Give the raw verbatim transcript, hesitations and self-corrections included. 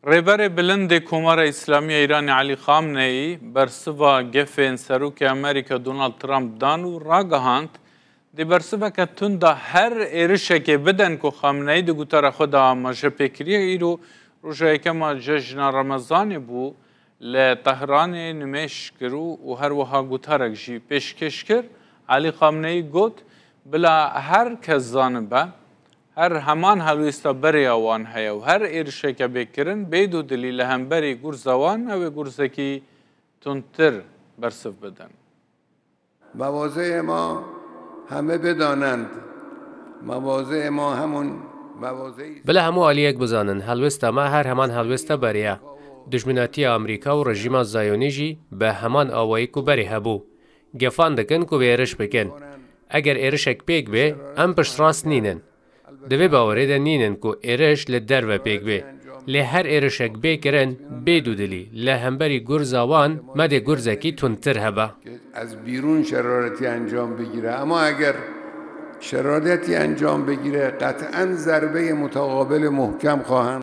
Rêberê Bilind ê Komara Îslamî ya Îranê Elî Xamneyî bersiva gefên Serokê Amerîka Donald Trump dan û ragihand, di bersiveke tund de her êrişekê bidin ku Xamneyî di gotara xwe de amaje pê kiriye. Îro roja yekem a cejna Remezanê bû, li Tehranê nimêj kir û, û her wiha gotarek jî pêşkêş kir. Elî Xamneyî got, bila her kes zanibe, her heman helwêsta berê ya wan heye û her êrişeke bê kirin, bê dûdilî li hemberî gurza wan ew ê gurzekî tundtir bersiv bidin. مواضع ما همه بدانند، مواضع ما همون مواضعی است. Bila hemû aliyek bizanin, helwêsta me her heman helwêsta berê ye. Dijminatiya Amerîka û rejîma Zayonî jî bi heman awayî ku berê hebû. Gefan dikin ku bi êriş bikin. Eger êrişek pêk bê, em piştrast nînin. Di vê bawerê de nînin ku êriş li derve pêk bê. Lê her êrişek bê kirin, bê dûdilî, li hemberî gurza wan me dê gurzekî tundtir hebe. از بیرون شرارتی انجام بگیره، اما اگر شرارتی انجام بگیره، قطعا ضربه متقابل محکم خواهند